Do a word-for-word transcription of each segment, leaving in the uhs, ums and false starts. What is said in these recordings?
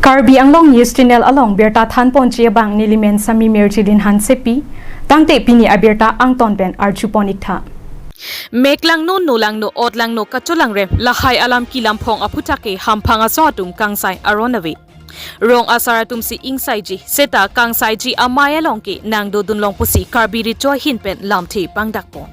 Karbi Anglong News Channel along birta thanponji abang nelimen Sami Mirjilin Hansepi, tangte pini abirta angton pen arjupon iktha. Meklangno, nolangno, otlangno kacholangrem lahai alam kelamphong aphuthak ke hamphang asong atum kangsai aron ave. Rong asar atum si ingsaiji, seta kangsaiji amei along ke nangdodunlong pusi Karbi Recho ahin pen lamthe pangdakpon.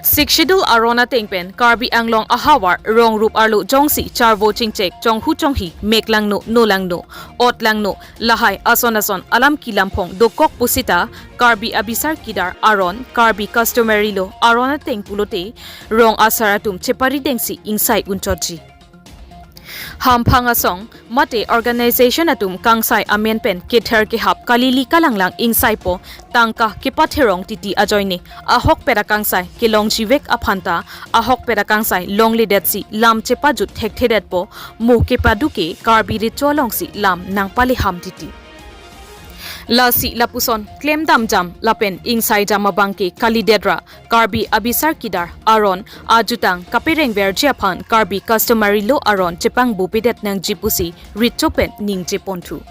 Sixth Schedule aron ateng pen Karbi Anglong ahavar rong rup arlo jongsi charvo chingchek, chonghu chonghi, meklangno, nolangno, otlangno, lahai ason ason alam kelamphong dokok pusita Karbi abisar kedar aron, Karbi customary law aron ateng pulote rong asar atum cheparidengsi ingsai unchotji. Hamphang asong mate organization atum kangsai amen pen kether kehap kalili kalanglang ingsaipo, tangka kepatherong titi ajoine ahokpet akangsai kelongjivek aphanta ahokpet akangsai longledetsi lam chepajut thekthedetpo, mo kepadu ke Karbi Recho alongsi lam nangpaliham titi. Lasi lapuson klemdamjam lapen ingsaijam abang ke kalidetra Karbi abisar kedar aron ajutang kaperengverji aphan Karbi customary law aron chepangbupedet nangji pusi Recho pen ningjeponthu.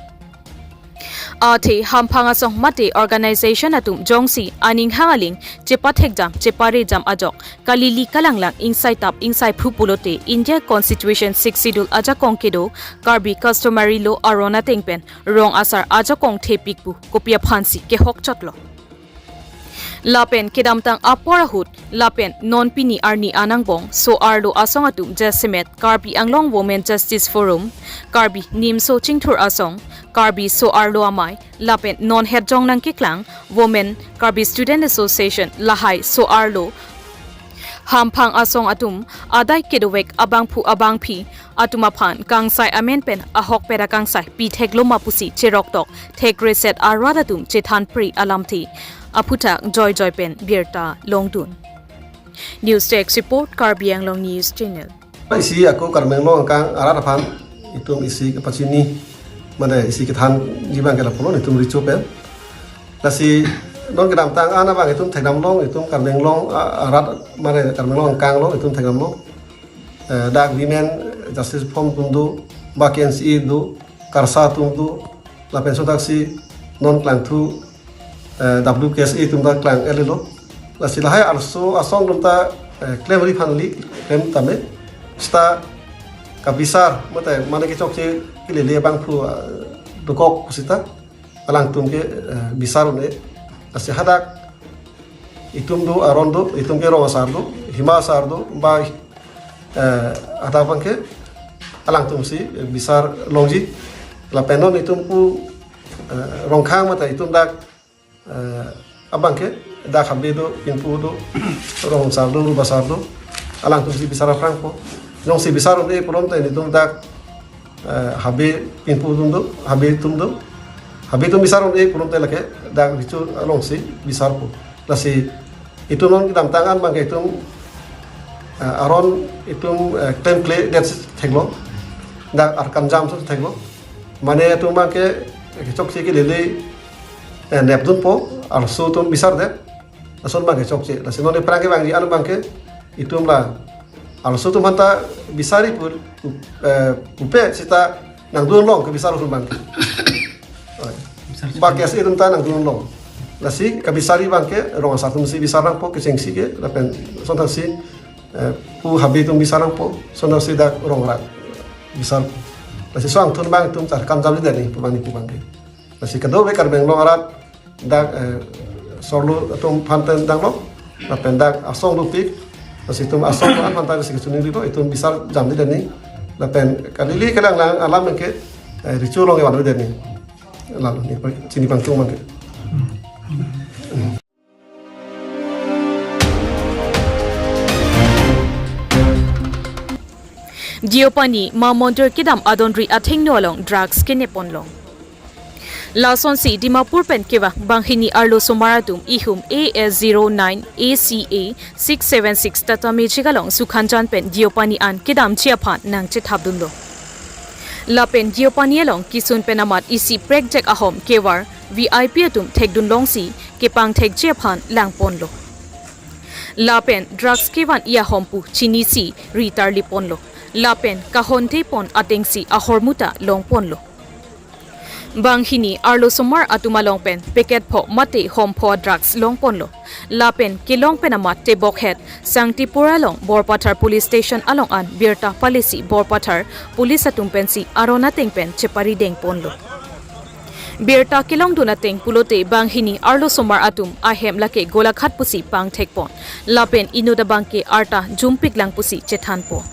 Athe hamphang asong mate organization atum jongsi aning hang aling chepathekjam cheparejam ajok kalili kalanglang ingsaitap ingsaiphu pulote India Constitution Sixth Schedule ajakong kedo Karbi customary law aron ateng pen rong asar ajakong thepik pu kopi aphansi kehokchotlo. Lapen kedamtang apor ahut lapen non pini arni anangbong so-arlo asong atum jasemet Karbi Anglong Women Justice Forum, Karbi Nimso Chingthur Asong, Karbi So-arlo Amei, lapen non hetjong nangkeklang Women Karbi Student Association lahai so-arlo hamphang asong atum adai kedovek abangphu abangphi atum aphan kangsai amen pen ahokpet akangsai pithekloma pusi cheroktok thekreset arat atum chethanpre alamthe aphuthak joijoi pen birta longdun. News Desk Report, Karbi Anglong News Channel. Isi ako Karbi Anglong angkang arat aphan itum isi kepachini, mane isi kethanji abang ke lapulo itum Recho pen. Lasi non kedamtang an abang itum thekdamlong, itum Karbi Anglong, a-, arat, mane Karbi Anglong angkang along itum thekdamlong. Eh, dak Women Justice Forum atum do, ba K N C A do, KARSA atum do, lapen sontaksi non klangthu, eh, W K S A atum ta klang-et-lo. Lasi lahai arloso asong atum ta, eh, klemri aphan kali, klem tame. Seta kabisar, mate mane kechokche kelele abangphu, eh, dokok seta alangtum ke, eh, bisar un-e. Lasi hadak itum do, aron do, itum ke rong asar do, hima asar do, ba, eh, hadak abang ke alangtum si, eh, bisar longji. Lapen non itum pu, eh, Rongkhang mate itum dak, eh, abang ke dak habe do, pinpo do, rong asar do, rup asar do, alangtum si bisar aphrangpo. Jongsi bisar un-e pulote itum dak, eh, habe pinpo atum do, habe atum do, habe atum bisar un-e pulote lake dak Recho alongsi bisarpo. Lasi itum non kedamtang an abang ke itum, eh, aron itum, eh, klemkledet theklo, dak arkamjam so theklo. Mane itum abang ke kechokche kelele, eh, nepdunpo, arloso itum bisardet. Lason abang ke chokche. Lasi non aphrang kevangji an abang ke itum la arloso atum aphanta bisari pu, eh, pupe seta nangdunlong kebisar atum abang ke. Oi. Bisar ba K S A atum ta nangdunlong. Lasi kabisari abang ke rong asar atum si bisar nangpo, kechengsi ke, lapen sontaksi, eh, pu habe atum bisar nangpo, sontaksi dak rong arat bisar. Lasi so angthun abang itum char kamjamledet nangji pu abang ni pu abang ke. Lasi kadokave Karbi Anglong arat dak, eh, so-arlo atum aphan pen danglo, lapen dak asong dopik, lasi itum asong aphanta si kachiningri lo, itum bisar jamledet nangji, lapen kalili kalanglang alam abang ke, eh, Recho along kevan ledet nangji. Lalu ni, chini pangtung abang ke. Deopani Mamondir kedam adonri athengno along drugs keneponlong. Lasonsi Dimapur pen kevang banghini arlosomar atum ihum A S zero nine A C A six seven six Tata Magic along Sukhanjan pen Deopani an kedamji aphan nangchethapdunlo. Lapen Deopani along kisun pen amat isi prekjak ahom kevar V I P atum thekdunlongsi kepangthekji aphan langponlo. Lapen drugs kevan-i ahom pu chinisi ritarliponlo. lapen kahonde pon atengsi ahormu ta longponlo. Banghini arlosomar atum along pen packet pho mate hom pho drugs longponlo. Lapen kelong pen amat tebokhet Sangtipur along Borpathar Police Station along an birta palesi Borpathar Police atum pensi aron ateng pen cheparideng ponlo. Birta kelongdun ateng pulote banghini arlosomar atum ahem lake Golaghat pusi pangthek pon. Lapen inut abangke arta jumpik lang pusi chethan pon.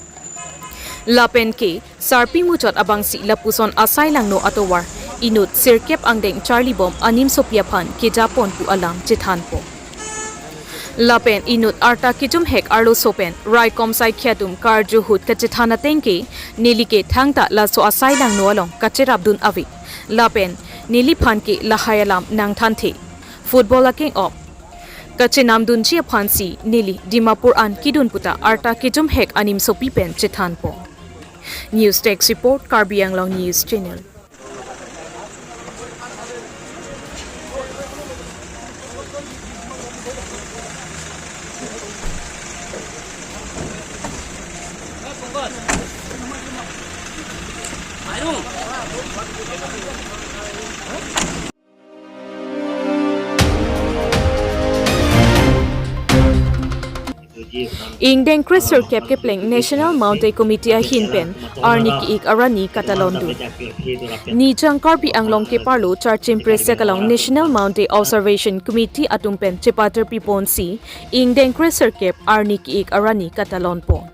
Lapen ke sarpi muchot abangsi lapuson asai langno atovar inut sirkep angdeng charlibom animsopi aphan kejapon pu alam chethan pon. Lapen inut arta kejumhek arloso pen raikom saikhi atum karju ahut kachethan ateng ke neli ke thangta laso asai langno along kacherapdun ave. Lapen neliphan ke lahai alam nangthanthe. Football akeng-op kachenamdunji aphansi neli Dimapur an kedun puta arta kejumhek animsopi pen chethan pon. News Desk Report, Karbi Anglong News Channel. Ingdeng kre sirkep kepleng National Mountain Committee ahin pen arni ki-ik arni katalondun. Nijang Karbi Anglong keparlo Charchim Press Segalong National Mountain Observation Committee atum pen chepatirpi ponsi ingdeng kre sirkep arni ki-ik arni katalon pon.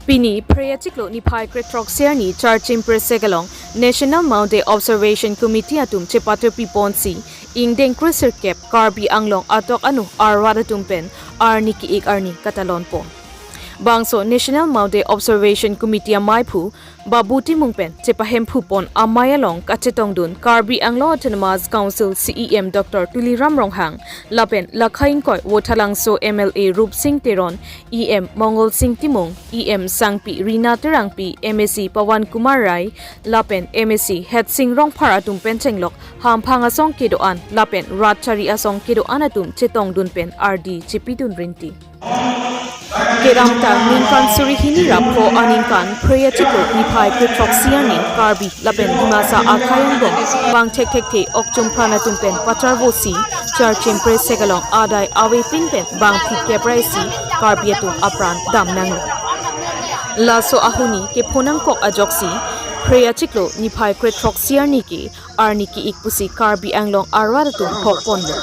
Pini Phre achiklo niphai krethrok sirni Charchim Press Segalong National Mountain Observation Committee atum chepatirpi ponsi ingdeng kre sirkep Karbi Anglong atok anu arwat atum pen arni ki-ik arni katalon pon. Bangso National Mountain Observation Committee amei aphu Babu Timung pen chepahemphu pon amei along kachetongdun Karbi Anglong Autonomous Council C E M Doctor Tuliram Ronghang lapen lakha ingkoi Vothatlangso M L A Rupsing Teron, E M Mongol Sing Timung, E M Sangpi Rina Terangpi, M A C Pawan Kumar Rai lapen M A C Hetsing Rongphar atum pen chenglok hamphang asong kedo-an lapen rat chari asong kedo-an atum chetongdun pen ardi chepidun rinti. Kedamtang ningkan suri hini ra pho aningkan Phre achiklo niphai krethrok sirni Karbi lapen Dimasa akhei angbong bang thekthekthe okchum pran atum pen pacharvosi Charchim Press Segalong adai avepin pen bang phit kep ra isi Karbi atum apran damnanglo. Laso ahuni kephonangkok ajoksi Phre achiklo niphai krethrok sirni ke arni ki-ik pusi Karbi Anglong arwat atum hokponlo.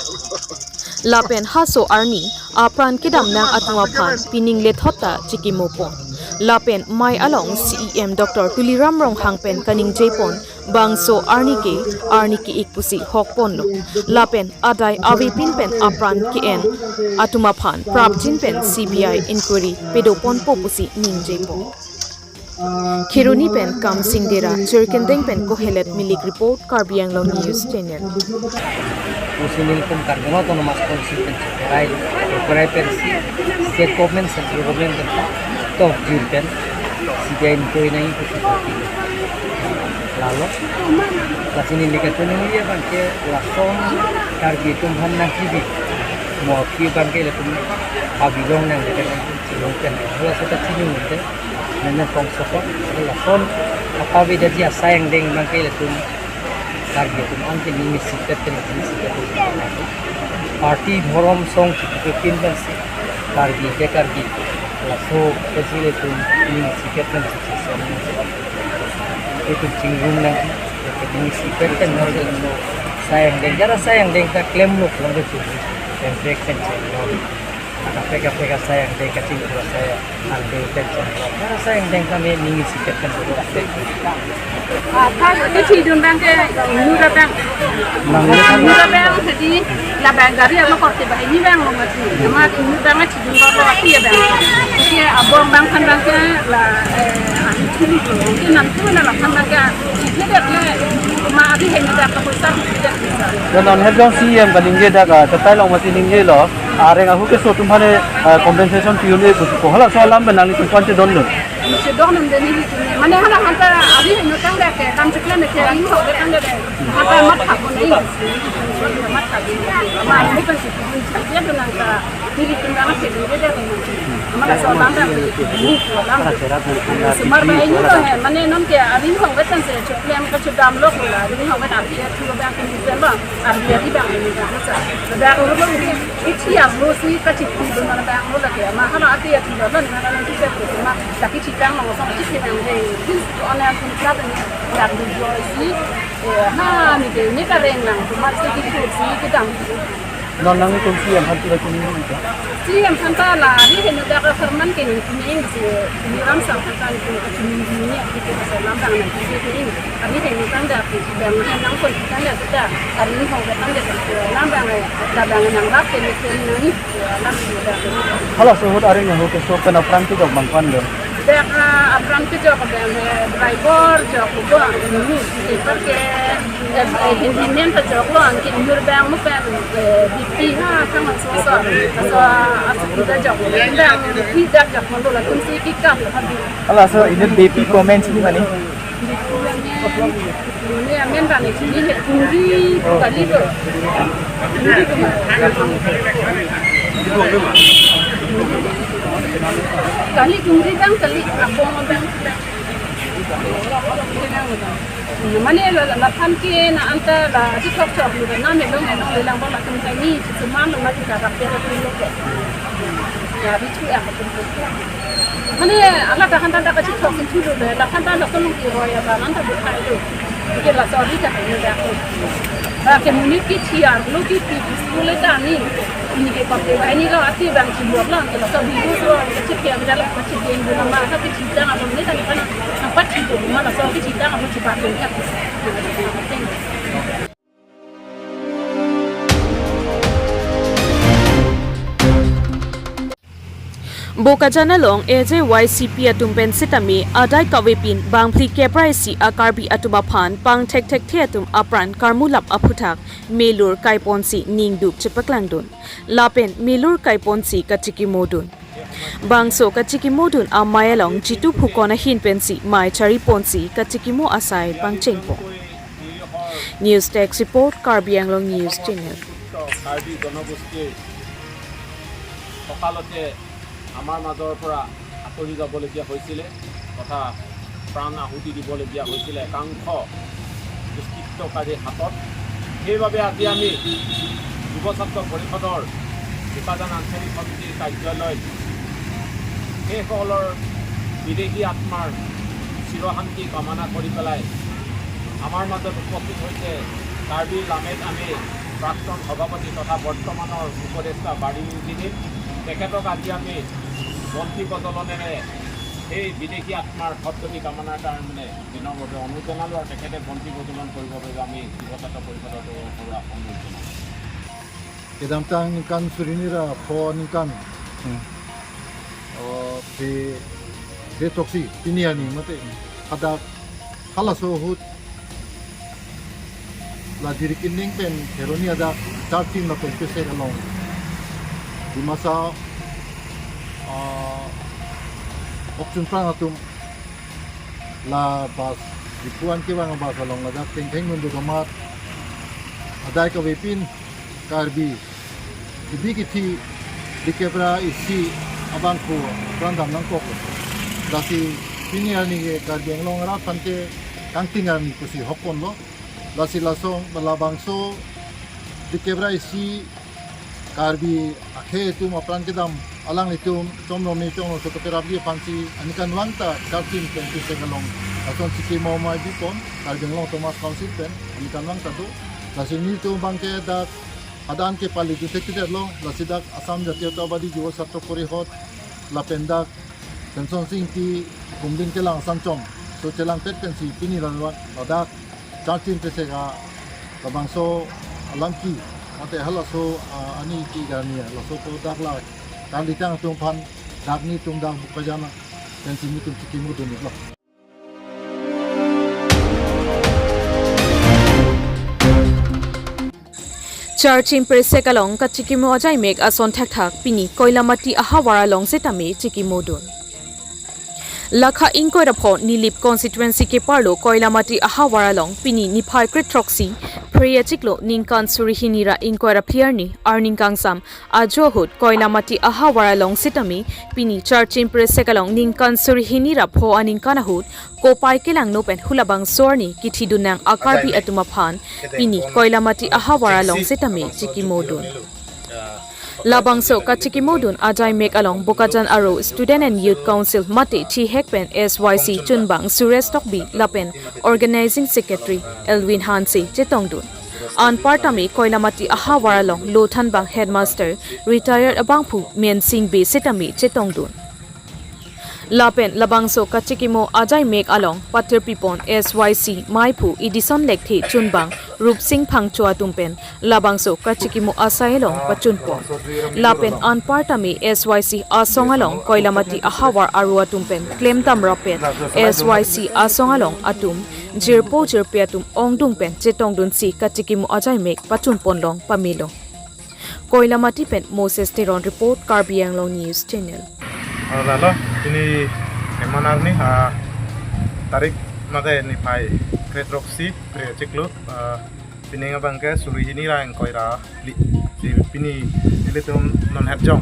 Lapen haso arni apran kedamnang atum aphan pining lethot ta chikimo pon. Lapen mei along C E M Doctor Tuliram Ronghang pen kaningje pon bangso arni ke arni ki-ik pusi hokponlo. Lapen adai avepin pen apran ke-en atum aphan prapjin pen C B I inquiry pedoponpo pusi ningje pon. Kheroni pen Kamsing Dera, Jirikindeng pen Kohelet Milik report, Karbi Anglong News Channel. Pusi nelitum Karbi Anglong Autonomous Council pen cheperai, cheperai pensi State Government, Central Government pen tok jir pen C B I inquiry nangji pusi lalo. Lasi neli kachiningri abangke lason Karbi atum aphan nangkebit, mo ki abangke latum abilong nang dekan chilong pen. Laso ta chiningri te. Mene kongsokot, lason apa beda ji asai angdeng abangke latum Karbi atum an ke ning isipet pen ning isipet. Party dhorom song chikipin pensi Karbi ke Karbi. Laso pensi latum ning isipet pensi song. Latum chingrum nang, latum ning isipet pen nang latum asai angdeng, jara asai angdeng ta klemlo, klemlo chingrum. Pen pek pen chingrum. Kaprek kaprek asai angdeng, kachingrum asai angdeng pen chingrum. Jara asai angdeng kami ning isipet pen dulu asai. Ah, first kechidun abangke inut abang. Inut abang jadi labang gari ama korte banghini abang lo mati. Ama inut abang chidun lo lo ati abang. Oke, abang abang kan abangke la, eh, ah, itu lo. Oke, nanti mana la kan abangke. Ini dia le, ma abi hanya dia apa kosong dia. Lason het jong C E M kaningje dak, ah, chetai long mati ningjelo. Areng ahu keso atum aphan, ah, compensation pi-un-e pusi ko. Halaso alam pen nanglitum aphan chedondun. Chedondun dei nelitum. Mane hala hanta abi heno tangte ke kam chiklo ne ke ayu ho tangte de. Hanta mat khap bo nei. Mat khap bo nei. Mane pensi pudun chiklo nangka diri tinggal si diri diri nangka. Mane so lam dang ni ko lam. Sumar ba ini lo he, mane non ke aring hong betan se chokle am kachedam lo ko la, aring hong betan dia tu bang ke ni ben bang, aring dia di bang ni bang sa. Bang lo lo ni, ichi am lo si kachiti lo mana bang lo lagi, ama hala ati ya tu lo, mana nanti se tu ma, lagi chitang lo, so chiti nang de, this on and this ni, yang di joy si, eh, ha ni de, ni kareng nang, tu ma si di tu si, kedam. Non nangtum C M aphan pura kuning nang ka? C M aphan ta la, ari henu dak apharman ke ni kuning si, ni ram sa aphan ta ni kuning ni, ni, ni, ni, sa lam dang nang kuning ni. Ari henu kan dak, dang nang kon kan dak ta, ari ni hong kan dak, lam dang, la dang nang rap ke ni kuning ni, lam ni dak. Halaso ahut aring ahut ke so kana apran kejok bang ko-an do? Dak, ah, apran kejok bang, eh, driver jok ko, hmm, driver ke, eh, eh, handyman ta jok lo, anke inut bang mo pen, eh, B P ha, kang so so, so, ah, so kita jok, bang, kita jok mo lo, latum si pick up lo, habi. Halaso inut B P comment ni mane? Ini amen bang, ini kuri kali ko. Kuri ko ma. Kali kuri bang, kali apong bang. Mane la, la, la aphan ke na anta la chithok chok lu na me long long le lang ba latum kai ni, chithuman lo ma kita rak pe lo ke. Ya, bichu ya, mane, ala ta hanta ta kachithok si thu lo le, la hanta la kolong ki roi ya ba, hanta bu khai lo. Ke laso ari ta ni da ko. Ba ke monit ke chiar lo ke pi school le ta ni. Ini ke pap ke ba ni lo ati bang chi lo lo, ke laso bi lo so, ke chi ke ba la ka chi ke bu na ma ka ke chi ta na lo ni ta ni kana. Apa chi ko ma laso ke chi ta na lo chi ba ke ya. Bokajan along A J Y C P atum pen sitame adai kavepin bangphli kep ra isi a Karbi atum aphan pangthekthekthe atum apran karmulap aphuthak melur kaiponsi ningduk chepaklangdun. Lapen melur kaiponsi kachikimodun. Bangso kachikimodun amei along Jitu Phukon ahin pensi mei chariponsi kachikimo asai pangchengpon. News Desk Report, Karbi Anglong News Channel. Karbi জনগোষ্ঠীৰ কঁকালতে আমাৰ মাজৰ পৰা আঁতৰি যাবলগীয়া হৈছিলে তথা প্ৰাণ আহুতি দিবলগীয়া হৈছিলে একাংশ দুষ্কৃতকাৰীৰ হাতত। সেইবাবে আজি আমি যুৱ ছাত্ৰ পৰিষদৰ বোকাজান আঞ্চলিক সমিতিৰ কাৰ্যালয়ত সেইসকলৰ বিদেহী আত্মাৰ চিৰশান্তি কামনা কৰি পেলাই আমাৰ মাজত উপস্থিত হৈছে কাৰ্বি লামেট আমে প্ৰাক্তন সভাপতি তথা বৰ্তমানৰ উপদেষ্টা বাৰী ইঞ্জিনিয়াৰ। তেখেতক আজি আমি বন্তি প্ৰজ্বলনেৰে সেই বিদেহী আত্মাৰ সদ্গতি কামনাৰ কাৰণে দিনৰ বাবে অনুৰোধ জনালোঁ আৰু তেখেতে বন্তি প্ৰজ্বলন কৰিবৰ বাবে আমি যুৱ ছাত্ৰ পৰিষদৰ তৰফৰ পৰা অনুৰোধ জনালোঁ। Kedamtang ningkan suri hini ra pho ningkan. Hmm. Oh, pe, pe toksi, pini arni mate. Hadak halaso ahut la Jirikinding pen Kheroni adak Charching lapen Pesek along Dimasa, ah, Okchunprang atum la bus, Diphu an kevang bus along ladak tengtheng ngun do gamat adai kavepin Karbi kebi kethe phlikep ra isi abangphu apran dam nangkok. Lasi pini arni ke Karbi Anglong arat aphan ke kangting arni pusi hokpon lo. Lasi lason labangso phlikep ra isi Karbi akhei atum apran kedam alanglitum chomrome chomroso keperapji aphansi aningkanvang ta Charching pen Pesek along lason chikimo amei bipon, Karbi Anglong Autonomous Council pen aningkanvang ta do. Lasi nelitum abang ke dak hadak an ke pali dun thekthedetlo, lasi dak Assam Jatiyatabadi Yuva Chhatra Parishad lapen dak Semsonsing Ingti Kumding kelang Sanchong so chelangpet pensi pini la ladak Charching Pesek a labangso alamki mate halaso, ah, ani ki garni laso to dak la kalitang atum aphan dak nelitum dak Bokajan pensi nelitum chikimodun iklo. Charching Pesek along kachikimo ajaimek ason thakthak pini Koilamati ahavar along setame chikimodun. Lakha ingkoi ra pho Nilip constituency keparlo Koilamati ahavar along pini niphai kre throksi Phre achiklo ningkan suri hini ra ingkoi ra phli arni arni kangsam ajo ahut Koilamati ahavar along sitame pini Charchimpre sek along ningkan suri hini ra pho aningkan ahut kopai kelangno pen halabangso arni kithidun nang akarbi atum aphan pini Koilamati ahavar along sitame chikimodun. Labangso kachikimodun ajai mek along Bokajan aro Student and Youth Council mate thihek pen S Y C chunbang Suresh Tokbi lapen Organizing Secretary Elwin Hanse chetongdun. Anparta me Koilamati ahavar along lothanbang Headmaster retired abangphu Mensing Bey sitame chetongdun. Lapen labangso kachikimo ajai mek along patir pipon S Y C maiphu Edison Lekthe chunbang Rupsing Phangcho atum pen labangso kachikimo asai along pachunpon. Lapen anparta me S Y C asong along Koilamati ahavar aru atum pen klemdam rap pen S Y C asong along atum jirpo jirpi atum ongdung pen chetongdunsi kachikimo ajai mek pachunpon long pamelo. Koilamati pen Moses Teron report, Karbi Anglong News Channel. Lalo, ini emanar nih, ah, tarik mate niphai kre throksi Phre achiklo, ah, pining abangke suri hini ra ingkoi ra phli. Si pini ilitum non herjong,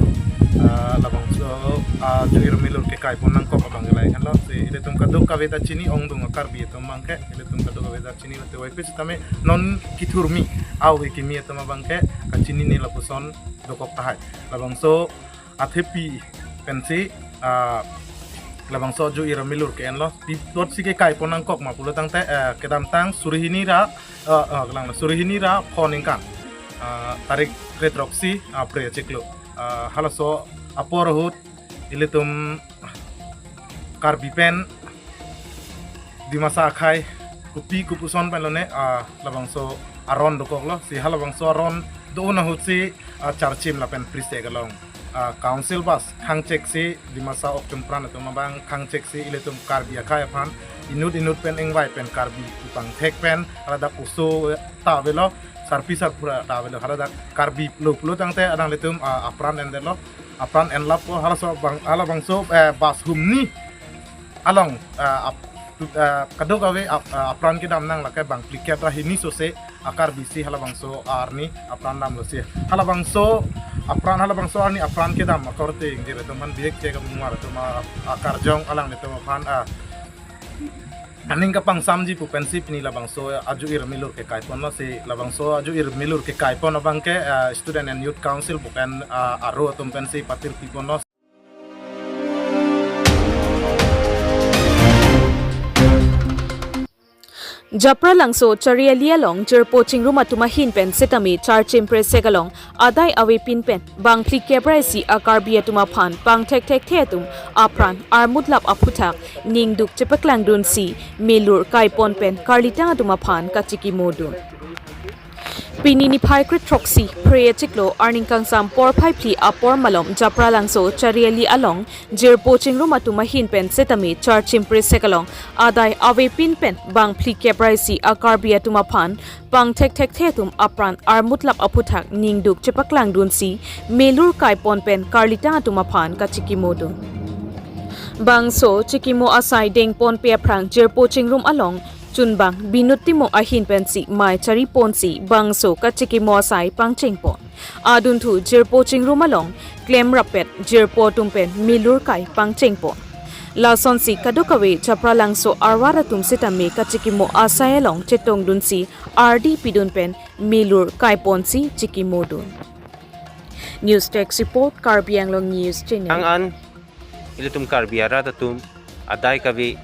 ah, labangso, ah, aju ir milur kekaipon nangkok abangke lahai henlo. Si ilitum kadokave ta chini ongdung a-Karbi atum abangke, ilitum kadokave ta chini mate wai pis tame non kithurmi, au hekimi atum abangke kachinine lapuson dokok tahai. Labangso athepi pensi, ah, labangso aju ir milur ke-enlo. Pi plot si kekaipon nangkok ma pulo tangte, eh, kedamtang suri hini ra, eh, eh, kelang suri hini ra pho ningkan, ah, tarik kre throksi, ah, Phre achiklo. Ah, halaso apor ahut ilitum Karbi pen Dimasa akhai kopi kopuson pen lone, ah, labangso aron dokoklo. Si halabangso aron do-un ahut si, ah, Charchim lapen Phre sek along, ah, council bus khangchek si Dimasa okchun pran atum abang khangchek si ilitum Karbi akhai aphan inut inut pen ingvai pen Karbi ipangthek pen haladak oso ta avelo, sarpi sarpo ta avelo, haladak Karbi lo pulo tangte alanglitum, ah, apran endetlo. Apran enlappo, halaso abang, halabangso, eh, bus humni along, eh, ap-, tu-, eh, kadokave ap-, eh, apran kedam nang lake bang phlikep ra hini sose a-Karbi si halabangso arni apran damlo si. Halabangso apran, halabangso arni apran kedam akorte ingjir atum aphan bihek ke kamumar atum a-, akarjong alanglitum aphan, ah, aning kapangsamji pu pensi pini labangso aju ir milur kekaiponlo. Si labangso aju ir milur kekaipon abangke, ah, Student and Youth Council bukan, ah, aro atum pensi patir piponlo. Japralangso Chariali along jirpo chingrum atum ahin pen sitame Charchimpre sek along adai avepin pen bang phlikep ra isi a-Karbi atum aphan pangthekthekthe atum apran armutlap aphuthak ningduk chepaklangdunsi milur kaipon pen karlitang atum aphan kachikimodun. Pini niphai kre throksi Phre achiklo arni kangsam porphai phli apor malom Japralangso Chariali along jirpo chingrum atum ahin pen sitame Charchimpre sek along adai avepin pen bang phlikep ra isi a-Karbi atum aphan pangthekthekthe atum apran armutlap aphuthak ningduk chepaklangdunsi milur kaipon pen karlitang atum aphan kachikimodun. Bangso chikimo asai dengponpe aphrang jirpo chingrum along chunbang Binut Timung ahin pensi mei chariponsi bangso kachikimo asai pangchengpon. Adunthu jirpo chingrum along klem rappet jirpo atum pen milur kai pangchengpon. Lasonsi kadokave Japralangso arvar atum sitame kachikimo asai along chetongdunsi ardi pidun pen milur kaiponsi chikimodun. News Desk Report, Karbi Anglong News Channel. Ang an ilitum Karbi arat atum adai kave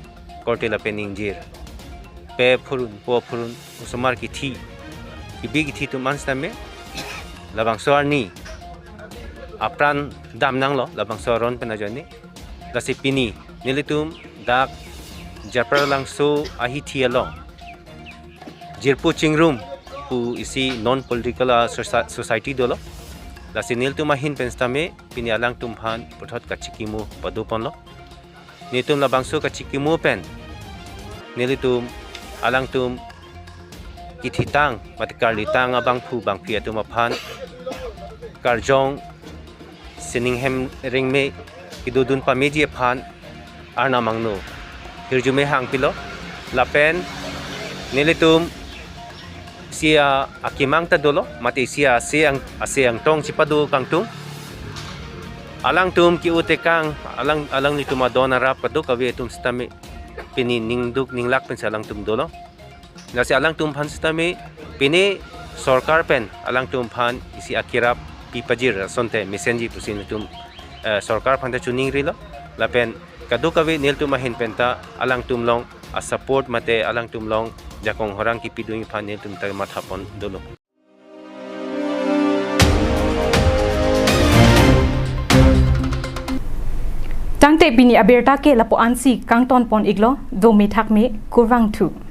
korte lapen ingjir, pe phurun po phurun osomar kithi, kibi kithi atum an sitame labangso arni apran dam nanglo labangso aron pen ajoine. Lasi pini nelitum dak Japralangso ahithi along jirpo chingrum pu isi non political, ah, soci-, society dolo. Lasi nelitum ahin pen sitame pini alangtum aphan puthot kachikimo padoponlo. Nelitum labangso kachikimo pen nelitum alangtum kithitang mate karlitang abangphu bangphi atum aphan karjong sining hem rengme kedodun pameji aphan Arnam angno hirjume hangpilo, lapen nelitum isi akemang ta dolo, mate isi ase ang, ase angtong chipado kangtung. Alangtum ke-u tekang, alang, alanglitum adon arap kadokave atum sitame pini ningduk ninglak pensi alangtum dolo. Lasi alangtum aphan sitame pini sorkar pen alangtum aphan isi akerap pipajir asonte mesenji pusi nelitum, eh, sorkar aphan ta chiningrilo. Lapen kadokave nelitum ahin penta alangtum along asupport mate alangtum along jakong horang kipidun aphan nelitum ta mathapon dolo. Tangte pini abirta ke lapu-ansi kangtonpon iklo, dome thakme, kurvangthu.